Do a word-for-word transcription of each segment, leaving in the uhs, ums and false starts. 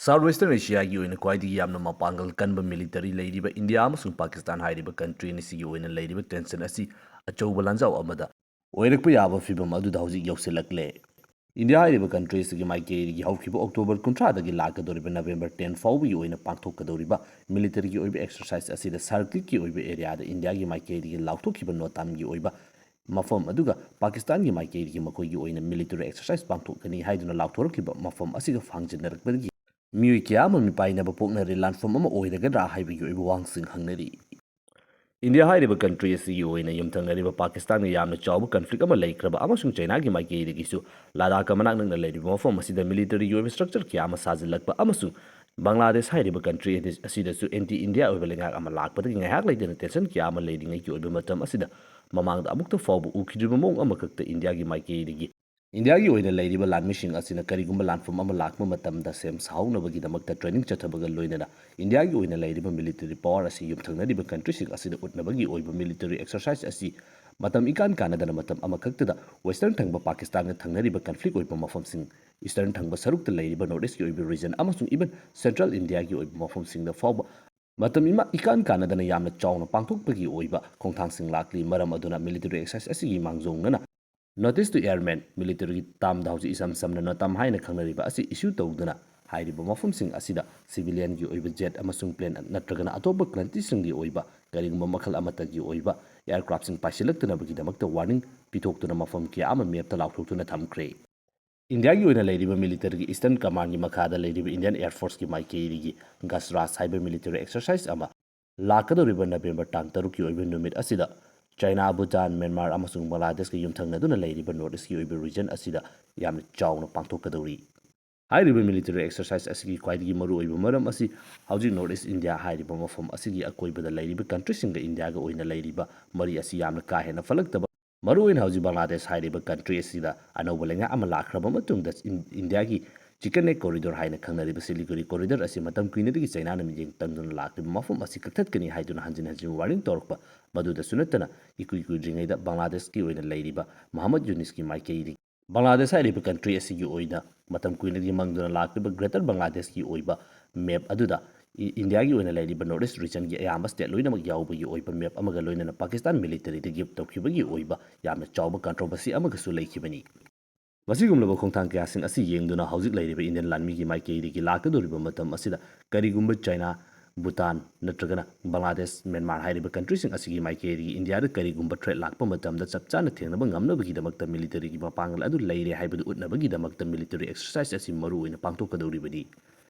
South Western Asiaꯒꯤ ꯑꯣꯏꯅ ꯈ꯭ꯋꯥꯏꯗꯒꯤ ꯌꯥꯝꯅ ꯃꯄꯥꯡꯒꯜ ꯀꯟꯕ military ꯂꯩꯔꯤꯕ ꯏꯟꯗꯤꯌꯥ ꯑꯃꯁꯨꯡ ꯄꯥꯀꯤꯁꯇꯥꯟ ꯍꯥꯏꯔꯤꯕ country ꯑꯅꯤꯁꯤꯒꯤ ꯑꯣꯏꯅ ꯂꯩꯔꯤꯕ tension ꯑꯁꯤ ꯑꯆꯧꯕ ꯂꯥꯟꯖꯥꯎ ꯑꯃꯗ ꯑꯣꯏꯔꯛꯄ ꯌꯥꯕ ꯐꯤꯚꯝ ꯑꯗꯨꯗ ꯍꯧꯖꯤꯛ ꯌꯧꯁꯤꯜꯂꯛꯂꯦ꯫ ꯏꯟꯗꯤꯌꯥ ꯍꯥꯏꯔꯤꯕ country ꯑꯁꯤꯒꯤ ꯃꯥꯏꯀꯩꯗꯒꯤ ꯍꯧꯈꯤꯕ October ꯀꯨꯟꯊ꯭ꯔꯥꯗꯒꯤ ꯂꯥꯛꯀꯗꯧꯔꯤꯕ November ten ꯐꯥꯎꯕꯒꯤ ꯑꯣꯏꯅ ꯄꯥꯡꯊꯣꯛꯀꯗꯧꯔꯤꯕ militaryꯒꯤ ꯑꯣꯏꯕ exercise ꯑꯁꯤꯗ ꯁꯥꯔꯛꯇꯤꯛꯀꯤ ꯑꯣꯏꯕ areaꯗ ꯏꯟꯗꯤꯌꯥꯒꯤ ꯃꯥꯏꯀꯩꯗꯒꯤ ꯂꯥꯎꯊꯣꯛꯈꯤꯕ ꯅꯣꯇꯥꯝꯒꯤ ꯑꯣꯏꯕ ꯃꯐꯝ ꯑꯗꯨꯒ ꯄꯥꯀꯤꯁꯇꯥꯟꯒꯤ ꯃꯥꯏꯀꯩꯗꯒꯤ ꯃꯈꯣꯏꯒꯤ ꯑꯣꯏꯅ military exercise ꯄꯥꯡꯊꯣꯛꯀꯅꯤ ꯍꯥꯏꯗꯨꯅ ꯂꯥꯎꯊꯣꯔꯛꯈꯤꯕ ꯃꯐꯝ ꯑꯁꯤꯒ ꯐꯥꯡꯖꯤꯟꯅꯔꯛꯄꯗꯒꯤ ꯃꯤꯑꯣꯏ ꯀꯌꯥ ꯑꯃ ꯃꯤꯄꯥꯏꯅꯕ ꯄꯣꯛꯅꯔꯦ꯫ ꯂꯥꯟꯐꯝ ꯑꯃ ꯑꯣꯏꯔꯒꯗ꯭ꯔꯥ ꯍꯥꯏꯕꯒꯤ ꯑꯣꯏꯕ ꯋꯥꯍꯪꯁꯤꯡ ꯍꯪꯅꯔꯤ꯫ ꯏꯟꯗꯤꯌꯥ ꯍꯥꯏꯔꯤꯕ country ꯑꯁꯤꯒꯤ ꯑꯣꯏꯅ ꯌꯨꯝꯊꯪꯅꯔꯤꯕ ꯄꯥꯀꯤꯁꯇꯥꯟꯒ ꯌꯥꯝꯅ ꯆꯥꯎꯕ conflict ꯑꯃ ꯂꯩꯈ꯭ꯔꯕ ꯑꯃꯁꯨꯡ ꯆꯩꯅꯥꯒꯤ ꯃꯥꯏꯀꯩꯗꯒꯤꯁꯨ ꯂꯗꯥꯈꯀ ꯃꯅꯥꯛ ꯅꯛꯅ ꯂꯩꯔꯤꯕ ꯃꯐꯝ ꯑꯁꯤꯗ militaryꯒꯤ ꯑꯣꯏꯕ structure ꯀꯌꯥ ꯑꯃ ꯁꯥꯖꯤꯜꯂꯛꯄ ꯑꯃꯁꯨꯡ ꯕꯪꯒ꯭ꯂꯥꯗꯦꯁ ꯍꯥꯏꯔꯤꯕ country ꯑꯁꯤꯗꯁꯨ anti India ꯑꯣꯏꯕ ꯂꯩꯉꯥꯛ ꯑꯃ ꯂꯥꯛꯄꯗꯒꯤ ꯉꯥꯏꯍꯥꯛ ꯂꯩꯇꯅ tension ꯀꯌꯥ ꯑꯃ ꯂꯩꯔꯤꯉꯩꯒꯤ ꯑꯣꯏꯕ ꯃꯇꯝ ꯑꯁꯤꯗ ꯃꯃꯥꯡꯗ ꯑꯃꯨꯛꯇ ꯐꯥꯎꯕ ꯎꯈꯤꯗ꯭ꯔꯤꯕ ꯃꯑꯣꯡ ꯑꯃꯈꯛꯇ ꯏꯟꯗꯤꯌꯥꯒꯤ ꯃꯥꯏꯀꯩꯗꯒꯤ ꯏꯟꯗꯤꯌꯥꯒꯤ ꯑꯣꯏꯅ ꯂꯩꯔꯤꯕ ꯂꯥꯟꯃꯤꯁꯤꯡ ꯑꯁꯤꯅ ꯀꯔꯤꯒꯨꯝꯕ ꯂꯥꯟꯐꯝ ꯑꯃ ꯂꯥꯛꯄ ꯃꯇꯝꯗ ꯁꯦꯝ ꯁꯥꯍꯧꯅꯕꯒꯤꯗꯃꯛꯇ training ꯆꯠꯊꯕꯒ ꯂꯣꯏꯅꯅ ꯏꯟꯗꯤꯌꯥꯒꯤ ꯑꯣꯏꯅ ꯂꯩꯔꯤꯕ military power ꯑꯁꯤ ꯌꯨꯝꯊꯪꯅꯔꯤꯕ countryꯁꯤꯡ ꯑꯁꯤꯗ ꯎꯠꯅꯕꯒꯤ ꯑꯣꯏꯕ military exercise ꯑꯁꯤ ꯃꯇꯝ ꯏꯀꯥꯟ ꯀꯥꯟꯅꯗꯅ ꯃꯇꯝ ꯑꯃꯈꯛꯇꯗ western ꯊꯪꯕ ꯄꯥꯀꯤꯁꯇꯥꯟꯒ ꯊꯪꯅꯔꯤꯕ conflict ꯑꯣꯏꯕ ꯃꯐꯝꯁꯤꯡ, eastern ꯊꯪꯕ ꯁꯔꯨꯛꯇ ꯂꯩꯔꯤꯕ north eastꯀꯤ ꯑꯣꯏꯕ region ꯑꯃꯁꯨꯡ even central ꯏꯟꯗꯤꯌꯥꯒꯤ ꯑꯣꯏꯕ ꯃꯐꯝꯁꯤꯡꯗ ꯐꯥꯎꯕ ꯃꯇꯝ ꯏꯃꯥ-, ꯏꯀꯥꯟ ꯀꯥꯟꯅꯗꯅ ꯌꯥꯝꯅ ꯆꯥꯎꯅ ꯄꯥꯡꯊꯣꯛꯄꯒꯤ ꯑꯣꯏꯕ ꯈꯣꯡꯊꯥꯡꯁꯤꯡ ꯂꯥꯛꯂꯤ꯫ ꯃꯔꯝ ꯑꯗꯨꯅ military exercise ꯑꯁꯤꯒꯤ ꯃꯥꯡꯖꯧꯅꯅ North East to Air Main militaryꯒꯤ termꯗ ꯍꯧꯖꯤꯛ ꯏꯁꯝ ꯁꯝꯅ ꯅꯣꯇꯥꯝ ꯍꯥꯏꯅ ꯈꯪꯅꯔꯤꯕ ꯑꯁꯤ issue ꯇꯧꯗꯨꯅ ꯍꯥꯏꯔꯤꯕ ꯃꯐꯝꯁꯤꯡ ꯑꯁꯤꯗ civilianꯒꯤ ꯑꯣꯏꯕ jet ꯑꯃꯁꯨꯡ plane ꯅꯠꯇ꯭ꯔꯒꯅ ꯑꯇꯣꯞꯄ countryꯁꯤꯡꯒꯤ ꯑꯣꯏꯕ ꯀꯔꯤꯒꯨꯝꯕ ꯃꯈꯜ ꯑꯃꯠꯇꯒꯤ ꯑꯣꯏꯕ aircraftꯁꯤꯡ ꯄꯥꯏꯁꯤꯜꯂꯛꯇꯅꯕꯒꯤꯗꯃꯛꯇ warning ꯄꯤꯊꯣꯛꯇꯨꯅ ꯃꯐꯝ ꯀꯌꯥ ꯑꯃ mapꯇ ꯂꯥꯎꯊꯣꯛꯇꯨꯅ ꯊꯝꯈ꯭ꯔꯦ꯫ ꯏꯟꯗꯤꯌꯥꯒꯤ ꯑꯣꯏꯅ ꯂꯩꯔꯤꯕ militaryꯒꯤ Eastern Commandꯒꯤ ꯃꯈꯥꯗ ꯂꯩꯔꯤꯕ Indian Air Forceꯀꯤ ꯃꯥꯏꯀꯩꯗꯒꯤ ꯒꯖꯔꯥꯖ ꯍꯥꯏꯕ military exercise ꯑꯃ ꯂꯥꯛꯀꯗꯧꯔꯤꯕ November ꯇꯥꯡ ꯇꯔꯨꯛꯀꯤ ꯑꯣꯏꯕ ꯅꯨꯃꯤꯠ ꯑꯁꯤꯗ ꯆꯥꯏꯅꯥ, ꯚꯨꯇꯥꯟ, ꯃ꯭ꯌꯥꯟꯃꯥꯔ ꯑꯃꯁꯨꯡ ꯕꯪꯒ꯭ꯂꯥꯗꯦꯁꯀ ꯌꯨꯝꯊꯪꯅꯗꯨꯅ ꯂꯩꯔꯤꯕ North Eastꯀꯤ ꯑꯣꯏꯕ region ꯑꯁꯤꯗ ꯌꯥꯝꯅ ꯆꯥꯎꯅ ꯄꯥꯡꯊꯣꯛꯀꯗꯧꯔꯤ꯫ ꯍꯥꯏꯔꯤꯕ military exercise ꯑꯁꯤꯒꯤ ꯈ꯭ꯋꯥꯏꯗꯒꯤ ꯃꯔꯨꯑꯣꯏꯕ ꯃꯔꯝ ꯑꯁꯤ ꯍꯧꯖꯤꯛ North East India ꯍꯥꯏꯔꯤꯕ ꯃꯐꯝ ꯑꯁꯤꯒꯤ ꯑꯀꯣꯏꯕꯗ ꯂꯩꯔꯤꯕ countryꯁꯤꯡꯒ ꯏꯟꯗꯤꯌꯥꯒ ꯑꯣꯏꯅ ꯂꯩꯔꯤꯕ ꯃꯔꯤ ꯑꯁꯤ ꯌꯥꯝꯅ ꯀꯥ ꯍꯦꯟꯅ ꯐꯠꯂꯛꯇꯕ, ꯃꯔꯨꯑꯣꯏꯅ ꯍꯧꯖꯤꯛ ꯕꯪꯒ꯭ꯂꯥꯗꯦꯁ ꯍꯥꯏꯔꯤꯕ country ꯑꯁꯤꯗ ꯑꯅꯧꯕ ꯂꯩꯉꯥꯛ ꯑꯃ ꯂꯥꯛꯈ꯭ꯔꯕ ꯃꯇꯨꯡꯗ ꯏꯟ-, ꯏꯟꯗꯤꯌꯥꯒꯤ chicken neck corridor ꯍꯥꯏꯅ ꯈꯪꯅꯔꯤꯕ ꯁꯤꯂꯤꯒꯨꯔꯤ corridor ꯑꯁꯤ ꯃꯇꯝ ꯀꯨꯏꯅꯗꯒꯤ ꯆꯩꯅꯥꯅ ꯃꯤꯠꯌꯦꯡ ꯇꯝꯗꯨꯅ ꯂꯥꯛꯂꯤꯕ ꯃꯐꯝ ꯑꯁꯤ ꯀꯛꯊꯠꯀꯅꯤ ꯍꯥꯏꯗꯨꯅ ꯍꯟꯖꯤꯟ ꯍꯟꯖꯤꯟ warning ꯇꯧꯔꯛꯄ꯫ ꯃꯗꯨꯗꯁꯨ ꯅꯠꯇꯅ ꯏꯀꯨꯏ ꯀꯨꯏꯗ꯭ꯔꯤꯉꯩꯗ ꯕꯪꯒ꯭ꯂꯥꯗꯦꯁꯀꯤ ꯑꯣꯏꯅ ꯂꯩꯔꯤꯕ ꯃꯨꯍꯝꯃꯗ ꯌꯨꯅꯤꯁꯀꯤ ꯃꯥꯏꯀꯩꯗꯒꯤ ꯕꯪꯒ꯭ꯂꯥꯗꯦꯁ ꯍꯥꯏꯔꯤꯕ ꯀꯟꯇ꯭ꯔꯤ ꯑꯁꯤꯒꯤ ꯑꯣꯏꯅ ꯃꯇꯝ ꯀꯨꯏꯅꯗꯒꯤ ꯃꯥꯡꯗꯨꯅ ꯂꯥꯛꯂꯤꯕ ꯒ꯭ꯔꯦꯇꯔ ꯕꯪꯒ꯭ꯂꯥꯗꯦꯁꯀꯤ ꯑꯣꯏꯕ ꯃꯦꯞ ꯑꯗꯨꯗ ꯏ-, ꯏꯟꯗꯤꯌꯥꯒꯤ ꯑꯣꯏꯅ ꯂꯩꯔꯤꯕ ꯅꯣꯔꯠ ꯏꯁ ꯔꯤꯖꯟꯒꯤ ꯑꯌꯥꯝꯕ ꯁ꯭ꯇꯦꯠ ꯂꯣꯏꯅꯃꯛ ꯌꯥꯎꯕꯒꯤ ꯑꯣꯏꯕ ꯃꯦꯞ ꯑꯃꯒ ꯂꯣꯏꯅꯅ ꯄꯥꯀꯤꯁꯇꯥꯟ ꯃꯤꯂꯤꯇꯔꯤꯗ ꯒꯤꯐ ꯇꯧꯈꯤꯕꯒꯤ ꯑꯣꯏꯕ ꯌꯥꯝꯅ ꯆꯥꯎꯕ ꯀꯟꯇ꯭ꯔꯣꯚꯔꯁꯤ ꯑꯃꯒꯁꯨ ꯂꯩꯈꯤꯕꯅꯤ꯫ ꯃꯁꯤꯒꯨꯝꯂꯕ ꯈꯣꯡꯊꯥꯡ ꯀꯌꯥꯁꯤꯡ ꯑꯁꯤ ꯌꯦꯡꯗꯨꯅ ꯍꯧꯖꯤꯛ ꯂꯩꯔꯤꯕ ꯏꯟꯗꯤꯌꯟ ꯂꯥꯟꯃꯤꯒꯤ ꯃꯥꯏꯀꯩꯗꯒꯤ ꯂꯥꯛꯀꯗꯧꯔꯤꯕ ꯃꯇꯝ ꯑꯁꯤꯗ ꯀꯔꯤꯒꯨꯝꯕ ꯆꯥꯏꯅꯥ, ꯚꯨꯇꯥꯟ ꯅꯠꯇ꯭ꯔꯒꯅ ꯕꯪꯒ꯭ꯂꯥꯗꯦꯁ, ꯃ꯭ꯌꯥꯟꯃꯥꯔ ꯍꯥꯏꯔꯤꯕ ꯀꯟꯇ꯭ꯔꯤꯁꯤꯡ ꯑꯁꯤꯒꯤ ꯃꯥꯏꯀꯩꯗꯒꯤ ꯏꯟꯗꯤꯌꯥꯗ ꯀꯔꯤꯒꯨꯝꯕ ꯊ꯭ꯔꯦꯠ ꯂꯥꯛꯄ ꯃꯇꯝꯗ ꯆꯞ ꯆꯥꯅ ꯊꯦꯡꯅꯕ ꯉꯝꯅꯕꯒꯤꯗꯃꯛꯇ ꯃꯤꯂꯤꯇꯔꯤꯒꯤ ꯃꯄꯥꯡꯒꯜ ꯑꯗꯨ ꯂꯩꯔꯦ ꯍꯥꯏꯕꯗꯨ ꯎꯠꯅꯕꯒꯤꯗꯃꯛꯇ ꯃꯤꯂꯤꯇꯔꯤ ꯑꯦꯛꯁꯔꯁꯥꯏꯁ ꯑꯁꯤ ꯃꯔꯨꯑꯣꯏꯅ ꯄꯥꯡꯊꯣꯛꯀꯗꯧꯔꯤꯕꯅꯤ꯫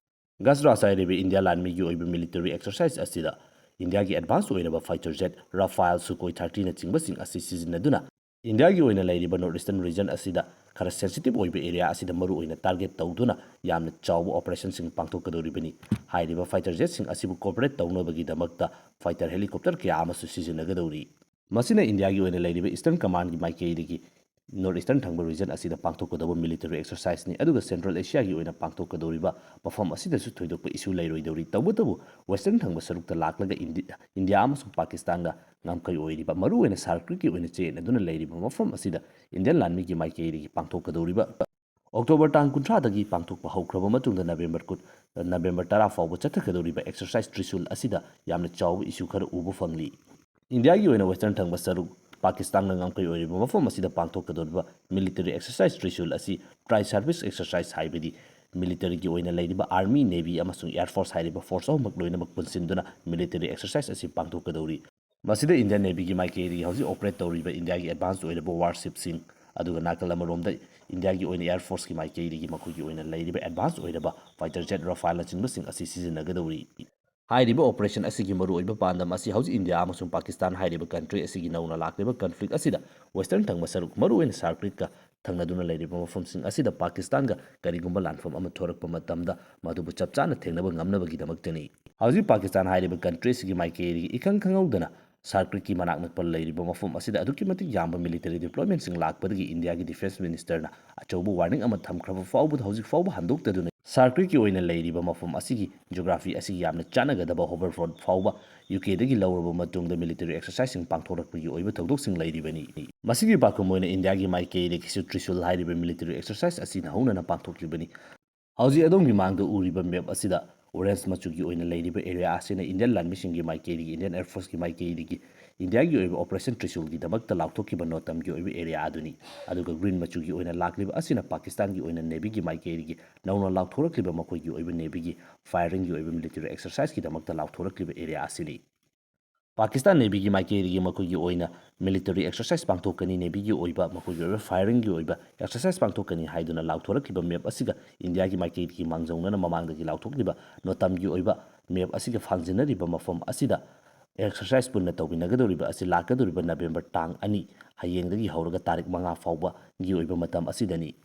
ꯒꯖꯔꯥꯖ ꯍꯥꯏꯔꯤꯕ ꯏꯟꯗꯤꯌꯥ ꯂꯥꯟꯃꯤꯒꯤ ꯑꯣꯏꯕ ꯃꯤꯂꯤꯇꯔꯤ ꯑꯦꯛꯁꯔꯁꯥꯏꯁ ꯑꯁꯤꯗ ꯏꯟꯗꯤꯌꯥꯒꯤ ꯑꯦꯗꯚꯥꯟꯁ ꯑꯣꯏꯔꯕ ꯐꯥꯏꯇꯔ ꯖꯦꯠ, ꯔꯥꯐꯥꯏꯜ, ꯁꯨꯀꯣꯏ ꯊꯥꯔꯇꯤꯅꯆꯤꯡꯕꯁꯤꯡ ꯑꯁꯤ ꯁꯤꯖꯤꯟꯅꯗꯨꯅ ꯏꯟꯗꯤꯌꯥꯒꯤ ꯑꯣꯏꯅ ꯂꯩꯔꯤꯕ ꯅꯣꯔꯠ ꯏꯁꯇꯔꯟ ꯔꯤꯖꯟ ꯑꯁꯤꯗ ꯈꯔ ꯁꯦꯟꯁꯤꯇꯤꯚ ꯑꯣꯏꯕ ꯑꯦꯔꯤꯌꯥ ꯑꯁꯤꯗ ꯃꯔꯨꯑꯣꯏꯅ ꯇꯥꯔꯒꯦꯠ ꯇꯧꯗꯨꯅ ꯌꯥꯝꯅ ꯆꯥꯎꯕ ꯑꯣꯄꯔꯦꯁꯟꯁꯤꯡ ꯄꯥꯡꯊꯣꯛꯀꯗꯧꯔꯤꯕꯅꯤ꯫ ꯍꯥꯏꯔꯤꯕ ꯐꯥꯏꯇꯔ ꯖꯦꯠꯁꯤꯡ ꯑꯁꯤꯕꯨ ꯀꯣꯑꯣꯄꯔꯦꯠ ꯇꯧꯅꯕꯒꯤꯗꯃꯛꯇ ꯐꯥꯏꯇꯔ ꯍꯦꯂꯤꯀꯣꯞꯇꯔ ꯀꯌꯥ ꯑꯃꯁꯨ ꯁꯤꯖꯤꯟꯅꯒꯗꯧꯔꯤ꯫ ꯃꯁꯤꯅ ꯏꯟꯗꯤꯌꯥꯒꯤ ꯑꯣꯏꯅ ꯂꯩꯔꯤꯕ ꯏꯁꯇꯔꯟ ꯀꯃꯥꯟꯒꯤ ꯃꯥꯏꯀꯩꯗꯒꯤ ꯅꯣꯔꯠ ꯏꯁꯇꯔꯟ ꯊꯪꯕ ꯔꯤꯖꯟ ꯑꯁꯤꯗ ꯄꯥꯡꯊꯣꯛꯀꯗꯧꯕ ꯃꯤꯂꯤꯇꯔꯤ ꯑꯦꯛꯁꯔꯁꯥꯏꯁꯅꯤ, ꯑꯗꯨꯒ ꯁꯦꯟꯇ꯭ꯔꯦꯜ ꯑꯦꯁꯤꯌꯥꯒꯤ ꯑꯣꯏꯅ ꯄꯥꯡꯊꯣꯛꯀꯗꯧꯔꯤꯕ ꯃꯐꯝ ꯑꯁꯤꯗꯁꯨ ꯊꯣꯏꯗꯣꯛꯄ ꯏꯁꯨ ꯂꯩꯔꯣꯏꯗꯧꯔꯤ꯫ ꯇꯧꯕꯇꯕꯨ ꯋꯦꯁꯇꯔꯟ ꯊꯪꯕ ꯁꯔꯨꯛꯇ ꯂꯥꯛꯂꯒ ꯏꯟꯗꯤ-, ꯏꯟꯗꯤꯌꯥ ꯑꯃꯁꯨꯡ ꯄꯥꯀꯤꯁꯇꯥꯟꯒ ꯉꯝꯈꯩ ꯑꯣꯏꯔꯤꯕ, ꯃꯔꯨꯑꯣꯏꯅ ꯁꯥꯔꯀ꯭ꯔꯤꯛꯀꯤ ꯑꯣꯏꯅ ꯆꯌꯦꯠꯅꯗꯨꯅ ꯂꯩꯔꯤꯕ ꯃꯐꯝ ꯑꯁꯤꯗ ꯏꯟꯗꯤꯌꯟ ꯂꯥꯟꯃꯤꯒꯤ ꯃꯥꯏꯀꯩꯗꯒꯤ ꯄꯥꯡꯊꯣꯛꯀꯗꯧꯔꯤꯕ ꯑꯣꯛꯇꯣꯕꯔ ꯇꯥꯡ ꯀꯨꯟꯊ꯭ꯔꯥꯗꯒꯤ ꯄꯥꯡꯊꯣꯛꯄ ꯍꯧꯈ꯭ꯔꯕ ꯃꯇꯨꯡꯗ ꯅꯕꯦꯝꯕꯔ ꯀꯨꯟ, ꯅꯕꯦꯝꯕꯔ ꯇꯔꯥ ꯐꯥꯎꯕ ꯆꯠꯊꯒꯗꯧꯔꯤꯕ ꯑꯦꯛꯁꯔꯁꯥꯏꯁ ꯇ꯭ꯔꯤꯁꯨꯜ ꯑꯁꯤꯗ ꯌꯥꯝꯅ ꯆꯥꯎꯕ ꯏꯁꯨ ꯈꯔ ꯎꯕ ꯐꯪꯂꯤ꯫ ꯏꯟꯗꯤꯌꯥꯒꯤ ꯑꯣꯏꯅ ꯋꯦꯁꯇꯔꯟ ꯊꯪꯕ ꯁꯔꯨꯛ ꯄꯥꯀꯤꯁꯇꯥꯟꯒ ꯉꯝꯈꯩ ꯑꯣꯏꯔꯤꯕ ꯃꯐꯝ ꯑꯁꯤꯗ ꯄꯥꯡꯊꯣꯛꯀꯗꯧꯔꯤꯕ ꯃꯤꯂꯤꯇꯔꯤ ꯑꯦꯛꯁꯔꯁꯥꯏꯁ ꯇ꯭ꯔꯤꯁꯨꯜ ꯑꯁꯤ ꯇ꯭ꯔꯥꯏ ꯁꯥꯔꯚꯤꯁ ꯑꯦꯛꯁꯔꯁꯥꯏꯁ ꯍꯥꯏꯕꯗꯤ ꯃꯤꯂꯤꯇꯔꯤꯒꯤ ꯑꯣꯏꯅ ꯂꯩꯔꯤꯕ ꯑꯥꯔꯃꯤ, ꯅꯦꯚꯤ ꯑꯃꯁꯨꯡ ꯑꯦꯌꯔ ꯐꯣꯔꯁ ꯍꯥꯏꯔꯤꯕ ꯐꯣꯔꯁ ꯑꯍꯨꯝꯃꯛ ꯂꯣꯏꯅꯃꯛ ꯄꯨꯟꯁꯤꯟꯗꯨꯅ ꯃꯤꯂꯤꯇꯔꯤ ꯑꯦꯛꯁꯔꯁꯥꯏꯁ ꯑꯁꯤ ꯄꯥꯡꯊꯣꯛꯀꯗꯧꯔꯤ꯫ ꯃꯁꯤꯗ ꯏꯟꯗꯤꯌꯟ ꯅꯦꯚꯤꯒꯤ ꯃꯥꯏꯀꯩꯗꯒꯤ ꯍꯧꯖꯤꯛ ꯑꯣꯄꯔꯦꯠ ꯇꯧꯔꯤꯕ ꯏꯟꯗꯤꯌꯥꯒꯤ ꯑꯦꯗꯚꯥꯟꯁ ꯑꯣꯏꯔꯕ ꯋꯥꯔꯁꯤꯞꯁꯤꯡ, ꯑꯗꯨꯒ ꯅꯥꯀꯜ ꯑꯃꯔꯣꯝꯗ ꯏꯟꯗꯤꯌꯥꯒꯤ ꯑꯣꯏꯅ ꯑꯦꯌꯔ ꯐꯣꯔꯁꯀꯤ ꯃꯥꯏꯀꯩꯗꯒꯤ ꯃꯈꯣꯏꯒꯤ ꯑꯣꯏꯅ ꯂꯩꯔꯤꯕ ꯑꯦꯗꯚꯥꯟꯁ ꯑꯣꯏꯔꯕ ꯐꯥꯏꯇꯔ ꯖꯦꯠ ꯔꯥꯐꯥꯏꯜꯅꯆꯤꯡꯕꯁꯤꯡ ꯑꯁꯤ ꯁꯤꯖꯤꯟꯅꯒꯗꯧꯔꯤ꯫ ꯍꯥꯏꯔꯤꯕ ꯑꯣꯄꯔꯦꯁꯟ ꯑꯁꯤꯒꯤ ꯃꯔꯨꯑꯣꯏꯕ ꯄꯥꯟꯗꯝ ꯑꯁꯤ ꯍꯧꯖꯤꯛ ꯏꯟꯗꯤꯌꯥ ꯑꯃꯁꯨꯡ ꯄꯥꯀꯤꯁꯇꯥꯟ ꯍꯥꯏꯔꯤꯕ ꯀꯟꯇ꯭ꯔꯤ ꯑꯁꯤꯒꯤ ꯅꯧꯅ ꯂꯥꯛꯂꯤꯕ ꯀꯟꯐ꯭ꯂꯤꯛ ꯑꯁꯤꯗ ꯋꯦꯁꯇꯔꯟ ꯊꯪꯕ ꯁꯔꯨꯛ, ꯃꯔꯨꯑꯣꯏꯅ ꯁꯥꯔꯀ꯭ꯔꯤꯛꯀ ꯊꯪꯅꯗꯨꯅ ꯂꯩꯔꯤꯕ ꯃꯐꯝꯁꯤꯡ ꯑꯁꯤꯗ ꯄꯥꯀꯤꯁꯇꯥꯟꯒ ꯀꯔꯤꯒꯨꯝꯕ ꯂꯥꯟꯐꯝ ꯑꯃ ꯊꯣꯔꯛꯄ ꯃꯇꯝꯗ ꯃꯗꯨꯕꯨ ꯆꯞ ꯆꯥꯅ ꯊꯦꯡꯅꯕ ꯉꯝꯅꯕꯒꯤꯗꯃꯛꯇꯅꯤ꯫ ꯍꯧꯖꯤꯛ ꯄꯥꯀꯤꯁꯇꯥꯟ ꯍꯥꯏꯔꯤꯕ ꯀꯟꯇ꯭ꯔꯤ ꯑꯁꯤꯒꯤ ꯃꯥꯏꯀꯩꯗꯒꯤ ꯏꯈꯪ ꯈꯪꯍꯧꯗꯅ ꯁꯥꯔꯀ꯭ꯔꯤꯛꯀꯤ ꯃꯅꯥꯛ ꯅꯛꯄ ꯂꯩꯔꯤꯕ ꯃꯐꯝ ꯑꯁꯤꯗ ꯑꯗꯨꯛꯀꯤ ꯃꯇꯤꯛ ꯌꯥꯝꯕ ꯃꯤꯂꯤꯇꯔꯤ ꯗꯤꯄ꯭ꯂꯣꯏꯃꯦꯟꯁꯤꯡ ꯂꯥꯛꯄꯗꯒꯤ ꯏꯟꯗꯤꯌꯥꯒꯤ ꯗꯤꯐꯦꯟꯁ ꯃꯤꯅꯤꯁꯇꯔꯅ ꯑꯆꯧꯕ ꯋꯥꯔꯅꯤꯡ ꯑꯃ ꯊꯝꯈ꯭ꯔꯕ ꯐꯥꯎꯕꯗ ꯍꯧꯖꯤꯛ ꯐꯥꯎꯕ ꯍꯟꯗꯣꯛꯇꯗꯨꯅ ꯁꯥꯔꯀ꯭ꯔꯤꯛꯀꯤ ꯑꯣꯏꯅ ꯂꯩꯔꯤꯕ ꯃꯐꯝ ꯑꯁꯤꯒꯤ ꯖꯣꯒ꯭ꯔꯥꯐꯤ ꯑꯁꯤꯒ ꯌꯥꯝꯅ ꯆꯥꯟꯅꯒꯗꯕ ꯍꯣꯕꯔꯐꯣꯔꯠ ꯐꯥꯎꯕ ꯌꯨ ꯀꯦꯗꯒꯤ ꯂꯧꯔꯕ ꯃꯇꯨꯡꯗ ꯃꯤꯂꯤꯇꯔꯤ ꯑꯦꯛꯁꯔꯁꯥꯏꯖꯁꯤꯡ ꯄꯥꯡꯊꯣꯔꯛꯄꯒꯤ ꯑꯣꯏꯕ ꯊꯧꯗꯣꯛꯁꯤꯡ ꯂꯩꯔꯤꯕꯅꯤ꯫ ꯃꯁꯤꯒꯤ ꯄꯥꯎꯈꯨꯝ ꯑꯣꯏꯅ ꯏꯟꯗꯤꯌꯥꯒꯤ ꯃꯥꯏꯀꯩꯗꯒꯤꯁꯨ ꯇ꯭ꯔꯤꯁꯨꯜ ꯍꯥꯏꯔꯤꯕ ꯃꯤꯂꯤꯇꯔꯤ ꯑꯦꯛꯁꯔꯁꯥꯏꯖ ꯑꯁꯤꯅ ꯍꯧꯅꯅ ꯄꯥꯡꯊꯣꯛꯂꯤꯕꯅꯤ꯫ ꯍꯧꯖꯤꯛ ꯑꯗꯣꯝꯒꯤ ꯃꯥꯡꯗ ꯎꯔꯤꯕ ꯃꯦꯞ ꯑꯁꯤꯗ ꯑꯣꯔꯦꯟꯖ ꯃꯆꯨꯒꯤ ꯑꯣꯏꯅ ꯂꯩꯔꯤꯕ ꯑꯦꯔꯤꯌꯥ ꯑꯁꯤꯅ ꯏꯟꯗꯤꯌꯟ ꯂꯥꯟꯃꯤꯁꯤꯡꯒꯤ ꯃꯥꯏꯀꯩꯗꯒꯤ, ꯏꯟꯗꯤꯌꯟ ꯑꯦꯌꯔꯐꯣꯔꯁꯀꯤ ꯃꯥꯏꯀꯩꯗꯒꯤ ꯏꯟꯗꯤꯌꯥꯒꯤ ꯑꯣꯏꯕ ꯑꯣꯄꯔꯦꯁꯟ ꯇ꯭ꯔꯤꯁꯨꯜꯒꯤꯗꯃꯛꯇ ꯂꯥꯎꯊꯣꯛꯈꯤꯕ ꯅꯣꯇꯝꯒꯤ ꯑꯣꯏꯕ ꯑꯦꯔꯤꯌꯥ ꯑꯗꯨꯅꯤ꯫ ꯑꯗꯨꯒ ꯒ꯭ꯔꯤꯟ ꯃꯆꯨꯒꯤ ꯑꯣꯏꯅ ꯂꯥꯛꯂꯤꯕ ꯑꯁꯤꯅ ꯄꯥꯀꯤꯁꯇꯥꯟꯒꯤ ꯑꯣꯏꯅ ꯅꯦꯚꯤꯒꯤ ꯃꯥꯏꯀꯩꯗꯒꯤ ꯅꯧꯅ ꯂꯥꯎꯊꯣꯔꯛꯂꯤꯕ ꯃꯈꯣꯏꯒꯤ ꯑꯣꯏꯕ ꯅꯦꯚꯤꯒꯤ ꯐꯥꯏꯌꯔꯤꯡꯒꯤ ꯑꯣꯏꯕ ꯃꯤꯂꯤꯇꯔꯤ ꯑꯦꯛꯁꯔꯁꯥꯏꯖꯀꯤꯗꯃꯛꯇ ꯂꯥꯎꯊꯣꯔꯛꯂꯤꯕ ꯑꯦꯔꯤꯌꯥ ꯑꯁꯤꯅꯤ꯫ ꯄꯥꯀꯤꯁꯇꯥꯟ ꯅꯦꯚꯤꯒꯤ ꯃꯥꯏꯀꯩꯗꯒꯤ ꯃꯈꯣꯏꯒꯤ ꯑꯣꯏꯅ ꯃꯤꯂꯤꯇꯔꯤ ꯑꯦꯛꯁꯔꯁꯥꯏꯖ ꯄꯥꯡꯊꯣꯛꯀꯅꯤ, ꯅꯦꯚꯤꯒꯤ ꯑꯣꯏꯕ ꯃꯈꯣꯏꯒꯤ ꯑꯣꯏꯕ ꯐꯥꯏꯌꯔꯤꯡꯒꯤ ꯑꯣꯏꯕ ꯑꯦꯛꯁꯔꯁꯥꯏꯖ ꯄꯥꯡꯊꯣꯛꯀꯅꯤ ꯍꯥꯏꯗꯨꯅ ꯂꯥꯎꯊꯣꯔꯛꯂꯤꯕ ꯃꯦꯞ ꯑꯁꯤꯒ ꯏꯟꯗꯤꯌꯥꯒꯤ ꯃꯥꯏꯀꯩꯗꯒꯤ ꯃꯥꯡꯖꯧꯅꯅ ꯃꯃꯥꯡꯗꯒꯤ ꯂꯥꯎꯊꯣꯛꯂꯤꯕ ꯅꯣꯇꯝꯒꯤ ꯑꯣꯏꯕ ꯃꯦꯞ ꯑꯁꯤꯒ ꯐꯥꯡꯖꯤꯟꯅꯔꯤꯕ ꯃꯐꯝ ꯑꯁꯤꯗ ꯑꯦꯛꯁꯔꯁꯥꯏꯖ ꯄꯨꯟꯅ ꯇꯧꯃꯤꯟꯅꯒꯗꯧꯔꯤꯕ ꯑꯁꯤ ꯂꯥꯛꯀꯗꯧꯔꯤꯕ ꯅꯕꯦꯝꯕꯔ ꯇꯥꯡ ꯑꯅꯤ, ꯍꯌꯦꯡꯗꯒꯤ ꯍꯧꯔꯒ ꯇꯥꯔꯤꯛ ꯃꯉꯥ ꯐꯥꯎꯕꯒꯤ ꯑꯣꯏꯕ ꯃꯇꯝ ꯑꯁꯤꯗꯅꯤ꯫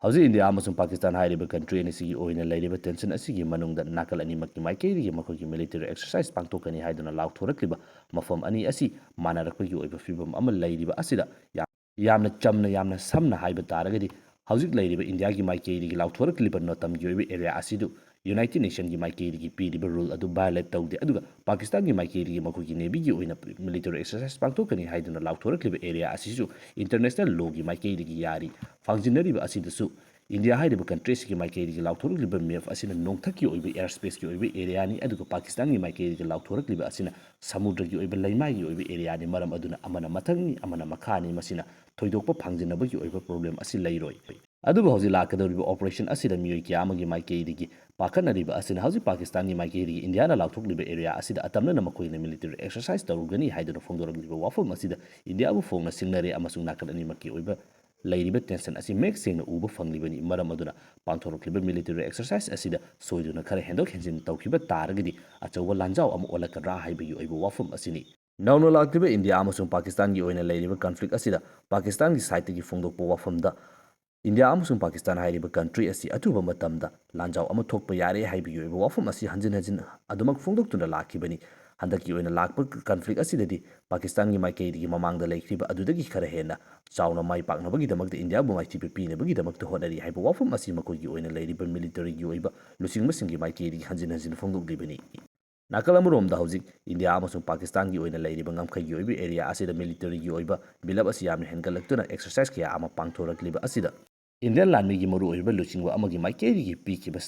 ꯍꯧꯖꯤꯛ ꯏꯟꯗꯤꯌꯥ ꯑꯃꯁꯨꯡ ꯄꯥꯀꯤꯁꯇꯥꯟ ꯍꯥꯏꯔꯤꯕ ꯀꯟꯇ꯭ꯔꯤ ꯑꯅꯤꯁꯤꯒꯤ ꯑꯣꯏꯅ ꯂꯩꯔꯤꯕ ꯇꯦꯟꯁꯟ ꯑꯁꯤꯒꯤ ꯃꯅꯨꯡꯗ ꯅꯥꯀꯜ ꯑꯅꯤꯃꯛꯀꯤ ꯃꯥꯏꯀꯩꯗꯒꯤ ꯃꯈꯣꯏꯒꯤ ꯃꯤꯂꯤꯇꯔꯤ ꯑꯦꯛꯁꯔꯁꯥꯏꯖ ꯄꯥꯡꯊꯣꯛꯀꯅꯤ ꯍꯥꯏꯗꯨꯅ ꯂꯥꯎꯊꯣꯔꯛꯂꯤꯕ ꯃꯐꯝ ꯑꯅꯤ ꯑꯁꯤ ꯃꯥꯟꯅꯔꯛꯄꯒꯤ ꯑꯣꯏꯕ ꯐꯤꯕꯝ ꯑꯃ ꯂꯩꯔꯤꯕ ꯑꯁꯤꯗ ꯌꯥꯝ-, ꯌꯥꯝꯅ ꯆꯝꯅ, ꯌꯥꯝꯅ ꯁꯝꯅ ꯍꯥꯏꯕ ꯇꯥꯔꯒꯗꯤ, ꯍꯧꯖꯤꯛ ꯂꯩꯔꯤꯕ ꯏꯟꯗꯤꯌꯥꯒꯤ ꯃꯥꯏꯀꯩꯗꯒꯤ ꯂꯥꯎꯊꯣꯔꯛꯂꯤꯕ ꯅꯣꯇꯝꯒꯤ ꯑꯣꯏꯕ ꯑꯦꯔꯤꯌꯥ ꯑꯁꯤꯗꯨ ꯌꯨꯅꯥꯏꯇꯦꯗ ꯅꯦꯁꯟꯒꯤ ꯃꯥꯏꯀꯩꯗꯒꯤ ꯄꯤꯔꯤꯕ ꯔꯨꯜ ꯑꯗꯨ ꯚꯥꯏꯑꯣꯂꯦꯠ ꯇꯧꯗꯦ, ꯑꯗꯨꯒ ꯄꯥꯀꯤꯁꯇꯥꯟꯒꯤ ꯃꯥꯏꯀꯩꯗꯒꯤ ꯃꯈꯣꯏꯒꯤ ꯅꯦꯚꯤꯒꯤ ꯑꯣꯏꯅ ꯃꯤꯂꯤꯇꯔꯤ ꯑꯦꯛꯁꯔꯁꯥꯏꯖ ꯄꯥꯡꯊꯣꯛꯀꯅꯤ ꯍꯥꯏꯗꯨꯅ ꯂꯥꯎꯊꯣꯔꯛꯂꯤꯕ ꯑꯦꯔꯤꯌꯥ ꯑꯁꯤꯁꯨ ꯏꯟꯇꯔꯅꯦꯁꯅꯦꯜ ꯂꯣꯒꯤ ꯃꯥꯏꯀꯩꯗꯒꯤ ꯌꯥꯔꯤ꯫ ꯐꯥꯡꯖꯤꯟꯅꯔꯤꯕ ꯑꯁꯤꯗꯁꯨ ꯏꯟꯗꯤꯌꯥ ꯍꯥꯏꯔꯤꯕ ꯀꯟꯇ꯭ꯔꯤ ꯑꯁꯤꯒꯤ ꯃꯥꯏꯀꯩꯗꯒꯤ ꯂꯥꯎꯊꯣꯔꯛꯂꯤꯕ ꯃꯦꯞ ꯑꯁꯤꯅ ꯅꯣꯡꯊꯛꯀꯤ ꯑꯣꯏꯕ ꯑꯦꯌꯔ ꯁ꯭ꯄꯦꯁꯀꯤ ꯑꯣꯏꯕ ꯑꯦꯔꯤꯌꯥꯅꯤ, ꯑꯗꯨꯒ ꯄꯥꯀꯤꯁꯇꯥꯟꯒꯤ ꯃꯥꯏꯀꯩꯗꯒꯤ ꯂꯥꯎꯊꯣꯔꯛꯂꯤꯕ ꯑꯁꯤꯅ ꯁꯃꯨꯗ꯭ꯔꯒꯤ ꯑꯣꯏꯕ ꯂꯩꯃꯥꯏꯒꯤ ꯑꯣꯏꯕ ꯑꯦꯔꯤꯌꯥꯅꯤ꯫ ꯃꯔꯝ ꯑꯗꯨꯅ ꯑꯃꯅ ꯃꯊꯛꯅꯤ, ꯑꯃꯅ ꯃꯈꯥꯅꯤ꯫ ꯃꯁꯤꯅ ꯊꯣꯏꯗꯣꯛꯄ ꯐꯥꯡꯖꯤꯟꯅꯕꯒꯤ ꯑꯣꯏꯕ ꯄ꯭ꯔꯣꯕ꯭ꯂꯦꯝ ꯑꯁꯤ ꯂꯩꯔꯣꯏ꯫ ꯑꯗꯨꯕꯨ ꯍꯧꯖꯤꯛ ꯂꯥꯛꯀꯗꯧꯔꯤꯕ ꯑꯣꯄꯔꯦꯁꯟ ꯑꯁꯤꯗ ꯃꯤꯑꯣꯏ ꯀꯌꯥ ꯑꯃꯒꯤ ꯃꯥꯏꯀꯩꯗꯒꯤ ꯄꯥꯈꯠꯅꯔꯤꯕ ꯑꯁꯤꯅ ꯍꯧꯖꯤꯛ ꯄꯥꯀꯤꯁꯇꯥꯟꯒꯤ ꯃꯥꯏꯀꯩꯗꯒꯤ ꯏꯟꯗꯤꯌꯥꯅ ꯂꯥꯎꯊꯣꯛꯂꯤꯕ ꯑꯦꯔꯤꯌꯥ ꯑꯁꯤꯗ ꯑꯇꯝꯅꯅ ꯃꯈꯣꯏꯅ ꯃꯤꯂꯤꯇꯔꯤ ꯑꯦꯛꯁꯔꯁꯥꯏꯖ ꯇꯧꯔꯨꯒꯅꯤ ꯍꯥꯏꯗꯨꯅ ꯐꯣꯡꯗꯣꯔꯛꯂꯤꯕ ꯋꯥꯐꯝ ꯑꯁꯤꯗ ꯏꯟꯗꯤꯌꯥꯕꯨ ꯐꯣꯡꯅ ꯁꯤꯡꯅꯔꯦ, ꯑꯃꯁꯨꯡ ꯅꯥꯀꯜ ꯑꯅꯤꯃꯛꯀꯤ ꯑꯣꯏꯕ ꯂꯩꯔꯤꯕ ꯇꯦꯟꯁꯟ ꯑꯁꯤ ꯃꯌꯦꯛ ꯁꯦꯡꯅ ꯎꯕ ꯐꯪꯂꯤꯕꯅꯤ꯫ ꯃꯔꯝ ꯑꯗꯨꯅ ꯄꯥꯡꯊꯣꯔꯛꯂꯤꯕ ꯃꯤꯂꯤꯇꯔꯤ ꯑꯦꯛꯁꯔꯁꯥꯏꯖ ꯑꯁꯤꯗ ꯁꯣꯏꯗꯨꯅ ꯈꯔ ꯍꯦꯟꯗꯣꯛ ꯍꯦꯟꯖꯤꯟ ꯇꯧꯈꯤꯕ ꯇꯥꯔꯒꯗꯤ ꯑꯆꯧꯕ ꯂꯥꯟꯖꯥꯎ ꯑꯃ ꯑꯣꯜꯂꯛꯀꯗ꯭ꯔꯥ ꯍꯥꯏꯕꯒꯤ ꯑꯣꯏꯕ ꯋꯥꯐꯝ ꯑꯁꯤꯅꯤ꯫ ꯅꯧꯅ ꯂꯥꯛꯂꯤꯕ ꯏꯟꯗꯤꯌꯥ ꯑꯃꯁꯨꯡ ꯄꯥꯀꯤꯁꯇꯥꯟꯒꯤ ꯑꯣꯏꯅ ꯂꯩꯔꯤꯕ ꯀꯟꯐ꯭ꯂꯤꯛ ꯑꯁꯤꯗ ꯄꯥꯀꯤꯁꯇꯥꯟꯒꯤ ꯁꯥꯏꯠꯇꯒꯤ ꯐꯣꯡꯗꯣꯛꯄ ꯋꯥꯐꯝꯗ ꯏꯟꯗꯤꯌꯥ ꯑꯃꯁꯨꯡ ꯄꯥꯀꯤꯁꯇꯥꯟ ꯍꯥꯏꯔꯤꯕ ꯀꯟꯇ꯭ꯔꯤ ꯑꯁꯤ ꯑꯊꯨꯕ ꯃꯇꯝꯗ ꯂꯥꯟꯖꯥꯎ ꯑꯃ ꯊꯣꯛꯄ ꯌꯥꯔꯦ ꯍꯥꯏꯕꯒꯤ ꯑꯣꯏꯕ ꯋꯥꯐꯝ ꯑꯁꯤ ꯍꯟꯖꯤꯟ ꯍꯟꯖꯤꯟ ꯑꯗꯨꯃꯛ ꯐꯣꯡꯗꯣꯛꯇꯨꯅ ꯂꯥꯛꯈꯤꯕꯅꯤ꯫ ꯍꯟꯗꯛꯀꯤ ꯑꯣꯏꯅ ꯂꯥꯛꯄ ꯀꯟꯐ꯭ꯂꯤꯛ ꯑꯁꯤꯗꯗꯤ ꯄꯥꯀꯤꯁꯇꯥꯟꯒꯤ ꯃꯥꯏꯀꯩꯗꯒꯤ ꯃꯃꯥꯡꯗ ꯂꯩꯈ꯭ꯔꯤꯕ ꯑꯗꯨꯗꯒꯤ ꯈꯔ ꯍꯦꯟꯅ ꯆꯥꯎꯅ ꯃꯥꯏ ꯄꯥꯛꯅꯕꯒꯤꯗꯃꯛꯇ ꯏꯟꯗꯤꯌꯥꯕꯨ ꯃꯥꯏꯊꯤꯕ ꯄꯤꯅꯕꯒꯤꯗꯃꯛꯇ ꯍꯣꯠꯅꯔꯤ ꯍꯥꯏꯕ ꯋꯥꯐꯝ ꯑꯁꯤ ꯃꯈꯣꯏꯒꯤ ꯑꯣꯏꯅ ꯂꯩꯔꯤꯕ ꯃꯤꯂꯤꯇꯔꯤꯒꯤ ꯑꯣꯏꯕ ꯂꯨꯆꯤꯡꯕꯁꯤꯡꯒꯤ ꯃꯥꯏꯀꯩꯗꯒꯤ ꯍꯟꯖꯤꯟ ꯍꯟꯖꯤꯟ ꯐꯣꯡꯗꯣꯛꯂꯤꯕꯅꯤ꯫ ꯅꯥꯀꯜ ꯑꯃꯔꯣꯝꯗ ꯍꯧꯖꯤꯛ ꯏꯟꯗꯤꯌꯥ ꯑꯃꯁꯨꯡ ꯄꯥꯀꯤꯁꯇꯥꯟꯒꯤ ꯑꯣꯏꯅ ꯂꯩꯔꯤꯕ ꯉꯝꯈꯩꯒꯤ ꯑꯣꯏꯕ ꯑꯦꯔꯤꯌꯥ ꯑꯁꯤꯗ ꯃꯤꯂꯤꯇꯔꯤꯒꯤ ꯑꯣꯏꯕ ꯕꯤꯜ ꯑꯞ ꯑꯁꯤ ꯌꯥꯝꯅ ꯍꯦꯟꯒꯠꯂꯛꯇꯨꯅ ꯑꯦꯛꯁꯔꯁꯥꯏꯁ ꯀꯌꯥ ꯑꯃ ꯄꯥꯡꯊꯣꯔꯛꯂꯤꯕ ꯑꯁꯤꯗ ꯏꯟꯗꯤꯌꯥꯟ ꯂꯥꯟꯃꯤꯒꯤ ꯃꯔꯨꯑꯣꯏꯕ ꯂꯨꯆꯤꯡꯕ ꯑꯃꯒꯤ ꯃꯥꯏꯀꯩꯗꯒꯤ ꯄꯤꯈꯤꯕ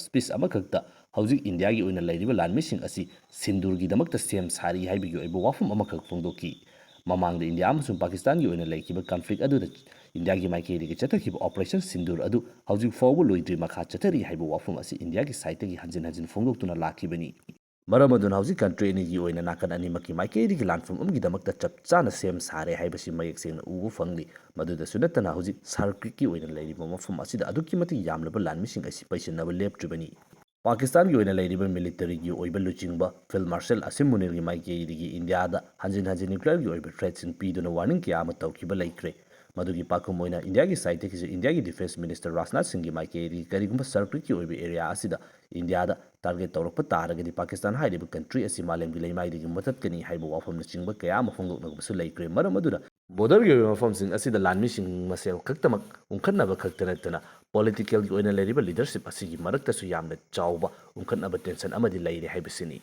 ꯁ꯭ꯄꯤꯆ ꯑꯃꯈꯛꯇ ꯍꯧꯖꯤꯛ ꯏꯟꯗꯤꯌꯥꯒꯤ ꯑꯣꯏꯅ ꯂꯩꯔꯤꯕ ꯂꯥꯟꯃꯤꯁꯤꯡ ꯑꯁꯤ ꯁꯤꯟꯗꯨꯔꯒꯤꯗꯃꯛꯇ ꯁꯦꯝ ꯁꯥꯔꯤ ꯍꯥꯏꯕꯒꯤ ꯑꯣꯏꯕ ꯋꯥꯐꯝ ꯑꯃꯈꯛ ꯐꯣꯡꯗꯣꯛꯈꯤ꯫ ꯃꯃꯥꯡꯗ ꯏꯟꯗꯤꯌꯥ ꯑꯃꯁꯨꯡ ꯄꯥꯀꯤꯁꯇꯥꯟꯒꯤ ꯑꯣꯏꯅ ꯂꯩꯈꯤꯕ ꯀꯟꯐ꯭ꯂꯤꯛ ꯑꯗꯨꯗ ꯏꯟꯗꯤꯌꯥꯒꯤ ꯃꯥꯏꯀꯩꯗꯒꯤ ꯆꯠꯊꯈꯤꯕ ꯑꯣꯄꯔꯦꯁꯟ ꯁꯤꯟꯗꯨꯔ ꯑꯗꯨ ꯍꯧꯖꯤꯛ ꯐꯥꯎꯕ ꯂꯣꯏꯗ꯭ꯔꯤ, ꯃꯈꯥ ꯆꯠꯊꯔꯤ ꯍꯥꯏꯕ ꯋꯥꯐꯝ ꯑꯁꯤ ꯏꯟꯗꯤꯌꯥꯒꯤ ꯁꯥꯏꯠꯇꯒꯤ ꯍꯟꯖꯤꯟ ꯍꯟꯖꯤꯟ ꯐꯣꯡꯗꯣꯛꯇꯨꯅ ꯂꯥꯛꯈꯤꯕꯅꯤ꯫ ꯃꯔꯝ ꯑꯗꯨꯅ ꯍꯧꯖꯤꯛ ꯀꯟꯇ꯭ꯔꯤ ꯑꯅꯤꯒꯤ ꯑꯣꯏꯅ ꯅꯥꯀꯟ ꯑꯅꯤꯃꯛꯀꯤ ꯃꯥꯏꯀꯩꯗꯒꯤ ꯂꯥꯟꯐꯝ ꯑꯃꯒꯤꯗꯃꯛꯇ ꯆꯞ ꯆꯥꯅ ꯁꯦꯝ ꯁꯥꯔꯦ ꯍꯥꯏꯕꯁꯤ ꯃꯌꯦꯛ ꯁꯦꯡꯅ ꯎꯕ ꯐꯪꯂꯤ꯫ ꯃꯗꯨꯗꯁꯨ ꯅꯠꯇꯅ ꯍꯧꯖꯤꯛ ꯁꯥꯔꯀ꯭ꯔꯤꯛꯀꯤ ꯑꯣꯏꯅ ꯂꯩꯔꯤꯕ ꯃꯐꯝ ꯑꯁꯤꯗ ꯑꯗꯨꯛꯀꯤ ꯃꯇꯤꯛ ꯌꯥꯝꯂꯕ ꯂꯥꯟꯃꯤꯁꯤꯡ ꯑꯁꯤ ꯄꯩꯁꯤꯟꯅꯕ ꯂꯦꯞꯇ꯭ꯔꯤꯕꯅꯤ꯫ ꯄꯥꯀꯤꯁꯇꯥꯟꯒꯤ ꯑꯣꯏꯅ ꯂꯩꯔꯤꯕ ꯃꯤꯂꯤꯇꯔꯤꯒꯤ ꯑꯣꯏꯕ ꯂꯨꯆꯤꯡꯕ ꯐꯤꯜ ꯃꯥꯔꯁꯦꯜ ꯑꯁꯤꯝ ꯃꯨꯅꯤꯔꯒꯤ ꯃꯥꯏꯀꯩꯗꯒꯤ ꯏꯟꯗꯤꯌꯥꯗ ꯍꯟꯖꯤꯟ ꯍꯟꯖꯤꯟ ꯅ꯭ꯌꯨꯀ꯭ꯂꯤꯌꯔꯒꯤ ꯑꯣꯏꯕ ꯊ꯭ꯔꯦꯠꯁꯤꯡ ꯄꯤꯗꯨꯅ ꯋꯥꯔꯅꯤꯡ ꯀꯌꯥ ꯑꯃ ꯇꯧꯈꯤꯕ ꯂꯩꯈ꯭ꯔꯦ꯫ ꯃꯗꯨꯒꯤ ꯄꯥꯎꯈꯨꯝ ꯑꯣꯏꯅ ꯏꯟꯗꯤꯌꯥꯒꯤ ꯁꯥꯏꯠꯇꯒꯤꯁꯨ ꯏꯟꯗꯤꯌꯥꯒꯤ ꯗꯤꯐꯦꯟꯁ ꯃꯤꯅꯤꯁꯇꯔ ꯔꯥꯖꯅꯥꯊ ꯁꯤꯡꯒꯤ ꯃꯥꯏꯀꯩꯗꯒꯤ ꯀꯔꯤꯒꯨꯝꯕ ꯁꯥꯔꯀ꯭ꯔꯤꯛꯀꯤ ꯑꯣꯏꯕ ꯑꯦꯔꯤꯌꯥ ꯑꯁꯤꯗ ꯏꯟꯗꯤꯌꯥꯗ ꯇꯥꯔꯒꯦꯠ ꯇꯧꯔꯛꯄ ꯇꯥꯔꯒꯗꯤ ꯄꯥꯀꯤꯁꯇꯥꯟ ꯍꯥꯏꯔꯤꯕ ꯀꯟꯇ꯭ꯔꯤ ꯑꯁꯤ ꯃꯥꯂꯦꯝꯒꯤ ꯂꯩꯃꯥꯏꯗꯒꯤ ꯃꯨꯊꯠꯀꯅꯤ ꯍꯥꯏꯕ ꯋꯥꯐꯝꯅꯆꯤꯡꯕ ꯀꯌꯥ ꯑꯃ ꯐꯣꯡꯗꯣꯛꯅꯕꯁꯨ ꯂꯩꯈ꯭ꯔꯦ꯫ ꯃꯔꯝ ꯑꯗꯨꯅ ꯕꯣꯔꯗꯔꯒꯤ ꯑꯣꯏꯕ ꯃꯐꯝꯁꯤꯡ ꯑꯁꯤꯗ ꯂꯥꯟꯃꯤꯁꯤꯡ ꯃꯁꯦꯜ ꯈꯛꯇꯃꯛ ꯎꯪꯈꯠꯅꯕ ꯈꯛꯇ ꯅꯠꯇꯅ ꯄꯣꯂꯤꯇꯤꯀꯦꯜꯒꯤ ꯑꯣꯏꯅ ꯂꯩꯔꯤꯕ ꯂꯤꯗꯔꯁꯤꯞ ꯑꯁꯤꯒꯤ ꯃꯔꯛꯇꯁꯨ ꯌꯥꯝꯅ ꯆꯥꯎꯕ ꯎꯪꯈꯠꯅꯕ ꯇꯦꯟꯁꯟ ꯑꯃꯗꯤ ꯂꯩꯔꯦ ꯍꯥꯏꯕꯁꯤꯅꯤ꯫